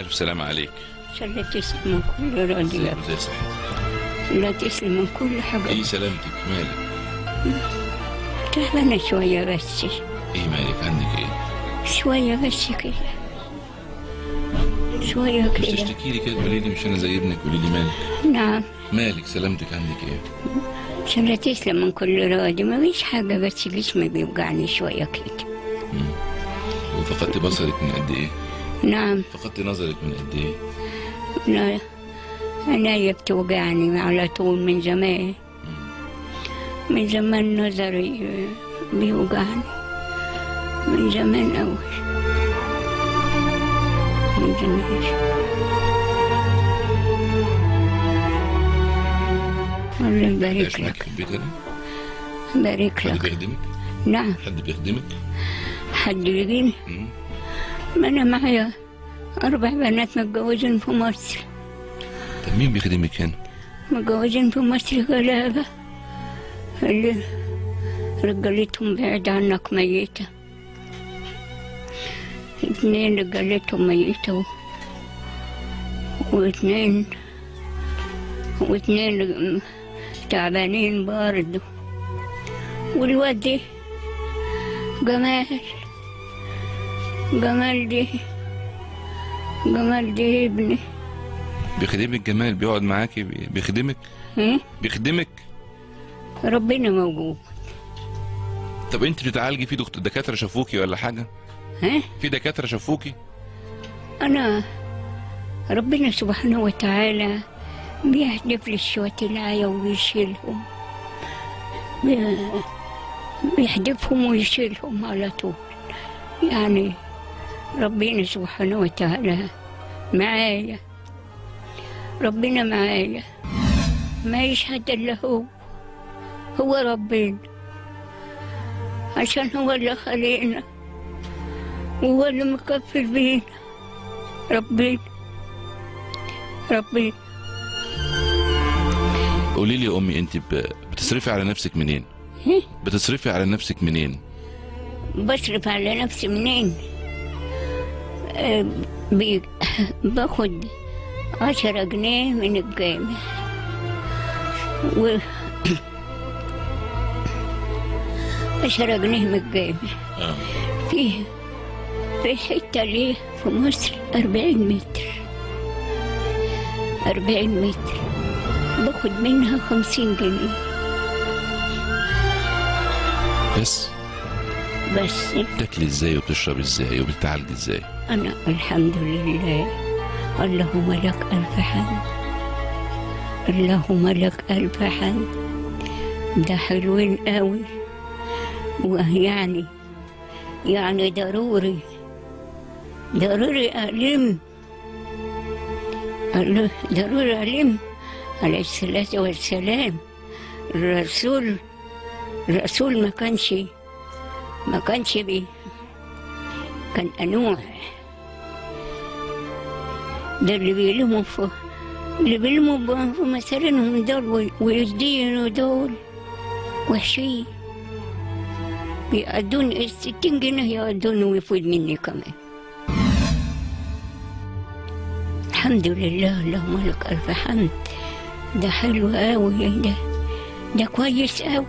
ألف سلامة عليك. إن شاء الله تسلم من كل راضي. ازاي صحتك؟ لا تسلم من كل حاجة. ايه سلامتك؟ مالك؟ تعبانة شوية بس. ايه مالك؟ عندك ايه؟ شوية بس كده. شوية كده. مش تشتكي لي كده تقولي لي مش أنا زي ابنك، قولي لي مالك؟ نعم. مالك سلامتك عندك ايه؟ إن شاء الله تسلم من كل راضي، ما فيش حاجة بس جسمي بيوجعني شوية كده. وفقدت بصرك من قد ايه؟ نعم. فقدت نظرك من قد ايه؟ لا عينيا بتوجعني على طول من زمان. من زمان نظري بيوجعني من زمان أوي، من زمان. الله يبارك لك. في البيت هنا؟ بارك لك. حد بيخدمك؟ نعم. حد بيخدمك؟ حد يجيني؟ ما أنا معايا 4 بنات متجوزين في مصر. طب مين بيخدمك هنا؟ متجوزين في مصر غلابة، اللي رجالتهم بعيد عنك ميتة. 2 رجالتهم ميتة واثنين تعبانين برضه. والواد دي جمال، جمال دي، جمال دي ابني. بيخدمك جمال؟ بيقعد معاكي بيخدمك؟ بيخدمك؟ ربنا موجود. طب انت بتتعالجي في دكاترة شافوكي ولا حاجة؟ ها؟ في دكاترة شافوكي؟ أنا ربنا سبحانه وتعالى بيحدف لي شوية العيا ويشيلهم، بيحدفهم ويشيلهم على طول. يعني ربنا سبحانه وتعالى معايا، ربنا معايا، ما يشهد إلا هو، هو ربنا، عشان هو اللي خلقنا وهو اللي مكفل بينا. ربنا ربنا. قولي لي يا أمي، أنت بتصرفي على نفسك منين؟ بتصرفي على نفسك منين؟ بصرف على نفسي منين؟ باخد 10 جنيه من الجامع، و 10 جنيه من الجامع. في حتة ليه في مصر 40 متر، 40 متر باخد منها 50 جنيه بس. بس بتاكلي ازاي وبتشربي ازاي وبتتعالجي ازاي؟ انا الحمد لله، اللهم لك الف حمد، اللهم لك الف حمد. ده حلوين قوي، ويعني يعني ضروري ضروري ألم، ضروري ألم عليه الصلاة والسلام. الرسول، الرسول ما كانش بيه، كان أنوع. ده اللي بيلموا في، اللي بيلموا في مسارينهم دول ويدينوا دول وحشين، بيقعدوني 60 جنيه يقعدوني ويفوت مني كمان. الحمد لله، اللهم لك ألف حمد. ده حلو قوي، ده كويس قوي،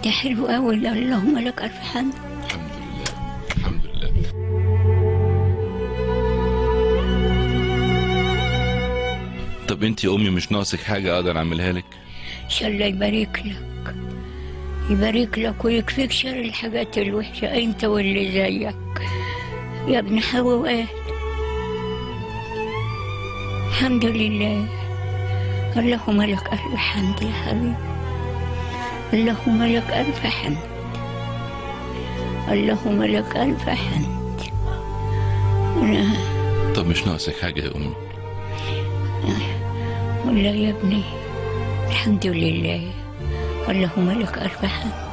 ده حلو قوي، اللهم لك ألف حمد. الحمد لله، الحمد لله. طب انت يا امي مش ناقصك حاجة اقدر اعملها لك؟ ان شاء الله يبارك لك، يبارك لك ويكفيك شر الحاجات الوحشة انت واللي زيك يا ابن حواء. الحمد لله، اللهم لك ألف حمد يا حبيبي، اللهم لك ألف حمد، اللهم لك ألف حمد. طب مش ناقصك حاجة يا أمي؟ والله يا ابني الحمد لله، اللهم لك ألف حمد.